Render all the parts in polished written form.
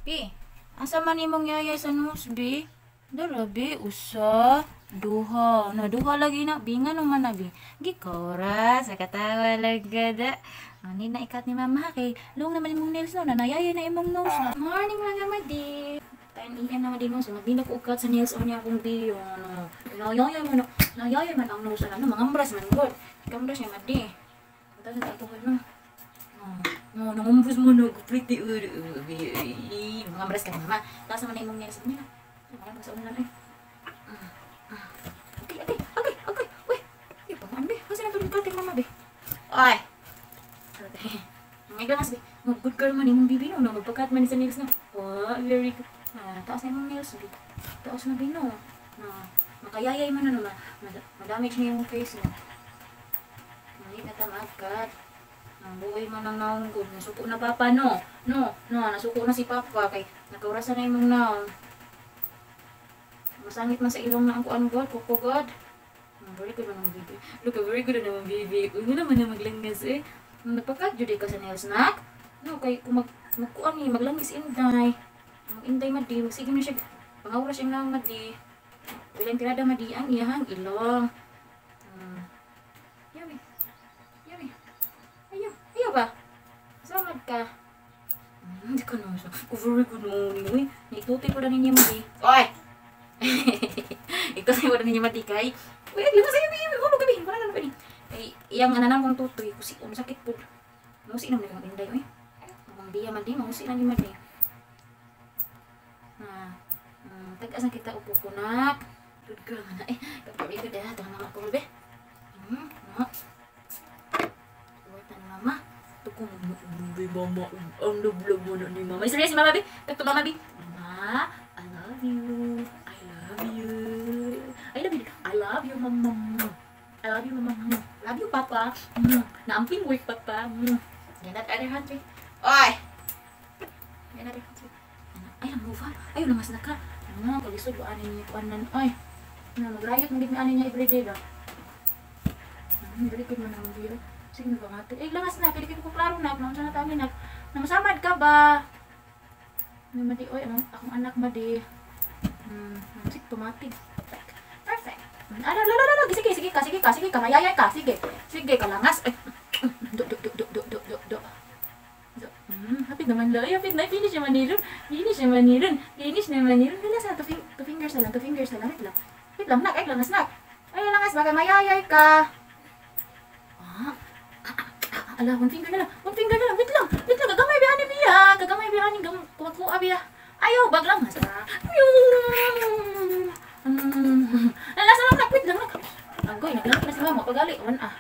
Bi, asa man imong yayay sa nose, bi? Dara, bi, usa, duha. Na, duha lagi na, bi, nga naman na, bi. Gikora, sa katawa lagada. Ani na ikat ni mama kay long naman imong nails no, nanayayay na imong nose na. Morning mga madi. 10 AM na madi no, so magdinda ko ukat sa nails on niya akong bi. Ano, nayayay man, nayayay man ang nose ano, mga ambras man god. Kambras niya madi. Punta sa tato no. No, nangumbras mo no, pretty mga ambras ka mama. Taas naman na imong nails niya. Mga sa una eh. Okay, okay, okay, okay. Uy, di pa man bi. Kasi na tulog ka mama bi. Ay. Okay. Ang ganas bi. Mag good girl man imong bibi no, no magpakat man ni sa nails no. Oh, very good. Ah, taas na imong nails bi. Taas na bi no. No. Makayayay man no, ma-damage na imong face no. Mali na ta magkat. Ang buhay man ang naong good. Nasuko na papa no. No, no, nasuko na si papa kay nakaurasan na imong naong. Masangit man sa ilong na ang kuan god, kuko god. Very good man ang baby. Look, very good na naman baby. Uy, wala man na maglanggas eh. Nagpakat jud ka sa nails nak. No, kay kung magkuan ni maglangis inday. Mag-inday madi, magsige na siya. Pangawra siya lang madi. Bilang tirada madi ang iyahang ilong. Yummy. Yummy. Ayaw, ayaw ba? Samad ka. Hindi ka na siya. Very good no. Uy, naituti ko na ninyo madi. Oy! Ito sa wala ninyo madi kay. Uy, ay, lang sa'yo, baby. Ulo gabi. Wala na gabi. Ay, iyang ananang kong tutoy. Kusi, sakit po. Musi naman yung inday, uy. Ang biya man di, mamusi na ni madi. Na, tag-asan kita upo ko, nak. Good girl na eh. Very good eh. Tangan mama ko, be. No. Wait na mama. Tuko mo, be, mama. Ang love mo na ni mama. Istorya si mama, be. Tagto mama, be. Mama, I love you. I love you. I love you. I love you, mama. I love you, mama. Love you, papa. Naamping work, papa. Yan that other hand, be. Oy! Yan other hand, be. Ay, ang move. Ay, langas na ka. Ano, kalisod, ani niya kuanan. Ay, na, magrayot, magiging ani niya everyday ba? Very good man ang biro. Sige na ba nga? Ay, langas na. Kaya ko klaro na. Naunsa na tayo na. Namasamad ka ba? Ano, madi? Oy, anong, akong anak, madi. Sige, tumatig. Perfect. Perfect. Ano, la, la, la, la. Sige, sige ka, sige ka, sige ka. Mayayay ka. Sige. Sige, kalangas. Ay, do, do, do, do, do, do, do, do. Hapit naman lo. Ay, hapit na. Finish naman ni Ron. Finish naman ni Ron. Finish naman ni Ron. Wala sa two fingers na lang. Two fingers na lang. Wait lang. Wait lang, nak. Ay, langas, nak. Ay, langas. Baka mayayay ka. Ah. Ala, one finger na lang. One finger na lang. Wait lang. Wait lang. Gagamay biya ni biya. Gagamay biya ni kuha biya. Ayaw, baglang. Nalasa lang, nak. Wait lang, nak. Agoy, naglang na si mama. Pagali. One ah.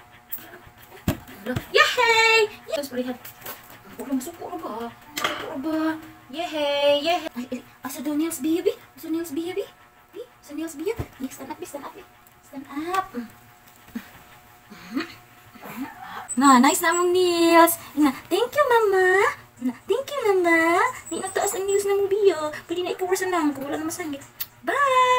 Yehey! Tapos, parihan. Huwag lang, masuko na ba? Masuko na ba? Yehey! Yehey! Ay, asa daw nails, baby? Asa nails, baby? Asa nails, baby? Stand up, stand up, stand up. Na, nice na mong nails. Na, thank you, mama. Na, thank you, mama. Di nagtaas ang nails na mong biyo. Pwede na ikawarsan lang kung wala na masangit. Bye!